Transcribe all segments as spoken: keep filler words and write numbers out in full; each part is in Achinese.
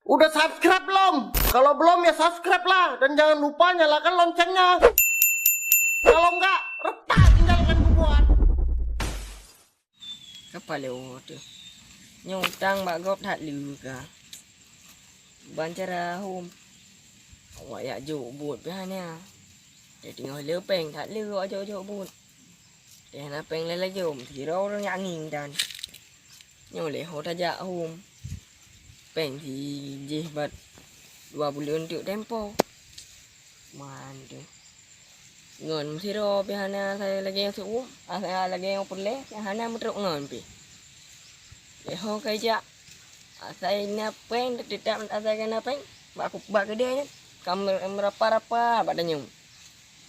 Udah subscribe belum? Kalau belum ya subscribe lah dan jangan lupa nyalakan loncengnya. Kalau enggak, retak tinggalkan bubuan. Kapal lewat tu. Nyoe utang bak gob that lé ka. Ban cara hom. Awak yak jok buet pih hana. Jadi teungoh le péng that lé awak jok-jok buet. Teuh na péng lé lagèe meusidroe ureueng jak ngieng dan. Nyoe lé ho tajak hom. Péng si jih bak dua buleuen teuk tempo. Man teuh. Ngon meusidroe pih hana asai lagèe nyang seuuem, asai lagèe nyang peureulèe, nyang hana meutrok ngon pih. Lé ho ka ijak, asai na péng, teutap asai ka na péng, bak, bak keudè nyan, ka meu-, meurapa-rapa bak tanyoe.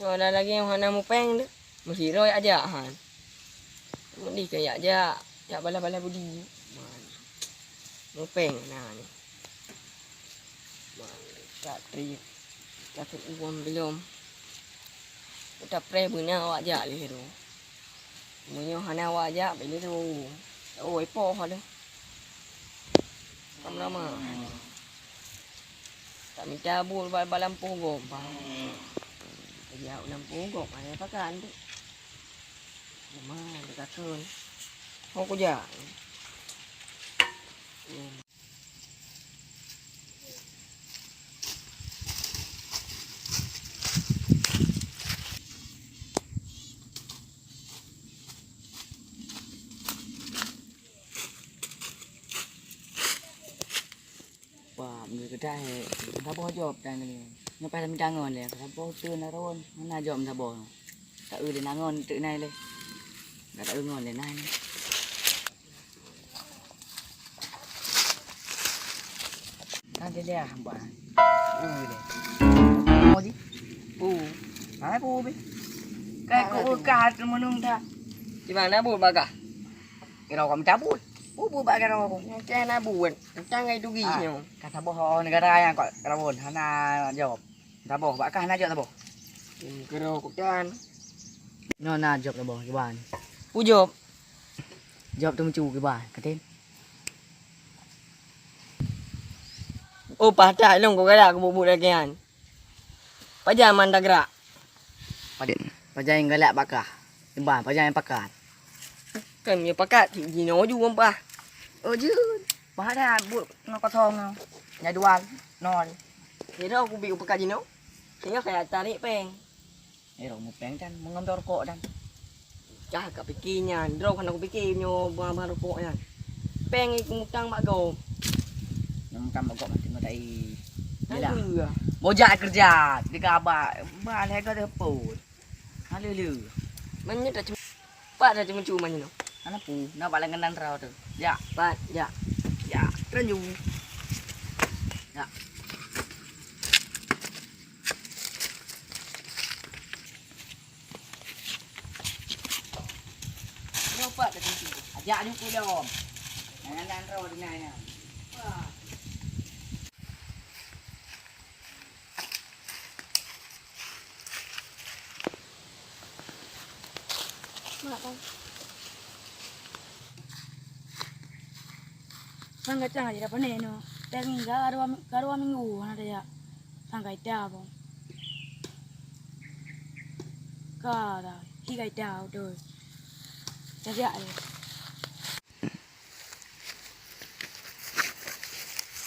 Nyoe dah lagèe nyang hana meupéng teuh, meusidroe jak-jak han. Meudeh ka jak-jak, jak balah-balah budi. Man. Meupéng na nyoe. Man, tak trip. Takot uwong bilom. Utak preh beuna awak jak lé tu. Meunyoe hana awak jak, bèk lé tu. Oh, ipoh ada. Kam lama. Tak mita buet ba-, bak lampôh gob, bah. Jadi, lampôh gob, ada pakan tu. Cuma, ada takut. Mau kujak. Wah, meunyoe keudai, saboh jaweueb tan lé. Nyoe paih mita ngon lé, saboh teun laron, hana jaweueb saboh. Taeu lé na ngon teuk nai lé. Ka taeu ngon lé nai. Kan dia dah, bah. Oh, dia. Oh, di. Oh. Hai, bu, bi. Kai ku ka teumeunueng dah. Di mana bu bagah? Kira kau mencabut. Bu, bu bak kira aku. Macam na buat. Macam ngai dugi nyoe. Ka saboh negara nyang kau raun hana jaweueb. Saboh, bak kah na jaweueb saboh. Hmm, kira aku tan. Nyoe na jaweueb saboh, kiban. Pu jaweueb. Jaweueb tu meucu kiban, katen. Oh, patat lôn kau galak keu buet-buet lagèe nyan. Pajan man tagrak? Pajan, pajan nyang galak bak kah? Iban, pajan nyang pakat? Kan nyoe pakat, jinoe ju umpah. Oh, jeuet. Pahat dah buet ngon kosong nyoe. Jadual, nol. Kira aku bi upakat jinoe. Singoh kaya tarék péng. Eh, rok mupéng tan, meungon rokok tan. Cah ka pike nyan, droe hana kupike nyoe bah, bah rokok nyan. Péng i kumutang bak gob. Nyang mutang bak gob mantong meutai. Yelah. Bojak keureuja, di gaba, bah lhèe goe teupot. Haleuleu. Meunyoe dah cuma, pat dah cuma-cuma nyoe. Hana pu, na bak langganan rau tu. Jak. Pat, jak. Jak, teunju. Jak. Nyoe pat dah kunci. Ajak nyoe pulang. Jangan dan roh dengar nya. Wah. Mak, Bang. Sang kacang aja dapat neno. Tengah ka dua, ka dua minggu hana tajak. Sang kaita pun. Ka dah, hi kaita betul. Tajak je.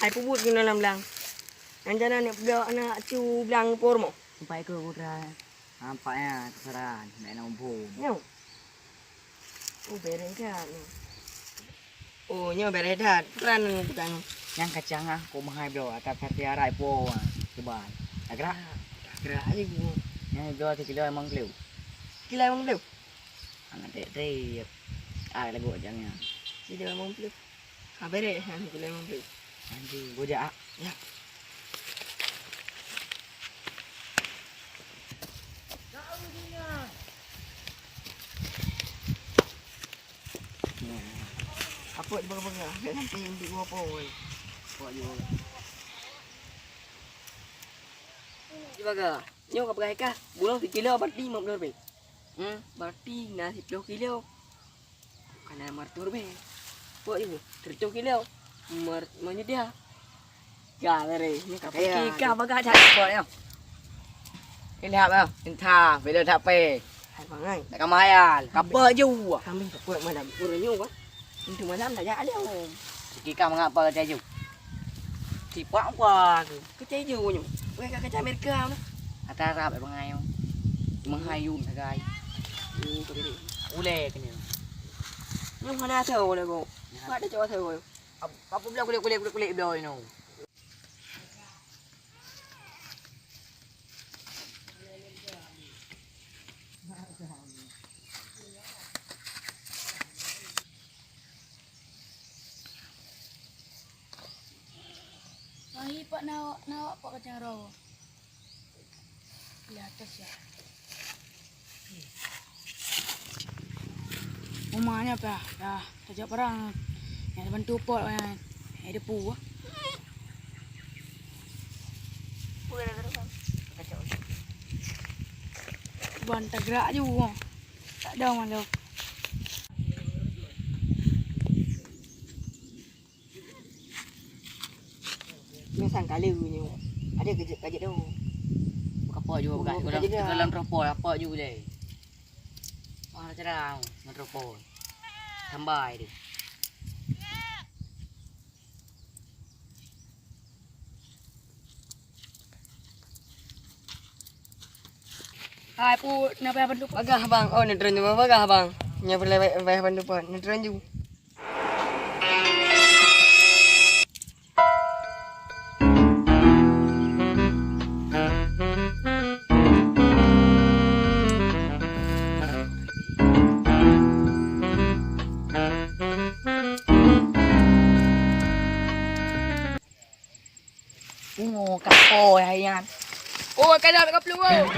Hai peubuet keunoe lam blang. Nyang jana nek peugah aneuk cu blang por mo. Empat ekor putra. Nampak ya kesaran, nak nak umpung. Nyo. Oh, bereh dah ni. Oh, nyo bereh dah. Peran ni pegang. Nyang kacang ah, kok mahai bro, atas hati arai po ah, ceban. Tak gerak. Tak gerak aja gini. Nyang jual sekilo emang beliau. Sekilo emang beliau. Anak dek dek. Ah, lagu jangan. Sekilo emang beliau. Ah, bereh, ha, ni gulai mampet. Nanti gojak ah. Ya. Apa di bawah-bawah? Nanti ambil dua pol. Buat je. Di baga. Nyoe ka peugah kah, bunoe sikilo berarti lima puluh ribèe. Hmm, berarti na siploh kilo. Kana lima ratus ribèe. Pok ibu, seratus kilo. Mer-, meunyoe dia. Ka tadi. Ni ka Kaya. Pergi ka bagah that pot ya. Ini hak ya. Entah bila tak pe. Hai bangai. Tak kamai ya. Kabar ju. Kambing cepat mana urang nyu kan. Itu malam dah jak dia. Pergi ka mengapa kata ju. Tipak apa tu? Kata ju nyu. Bukan kata Amerika mana. Kata Arab ya bangai. Menghayun sagai. Ni tu diri. Ulai kena. Nyu mana tahu lagu. Ada cakap tahu. Apa pula kulit-kulit kulit-kulit bloe nyoe? Hai, pak nawak, nawak pak kacang rawa. Di atas ya. Rumahnya apa? Dah tajak perang. Yang bantu pot kan. Yang depu. Ban tagrak juga. Tak ada malu. Nyoe sang kali nyoe. Ada kejut-kejut tu. Kapok juga bukan. Kapok juga. Kalau teropol, kapok juga deh. Wah, cerah, teropol. Sambai deh. Hai, Pu, nak payah bantu, Pu. Bagah, Bang. Oh, neutron cuma bagah, Bang. Nya perlu payah bantu, Pu. Neutron ju. Oh, kapo ya, Yan. Oh, kada ka peluang.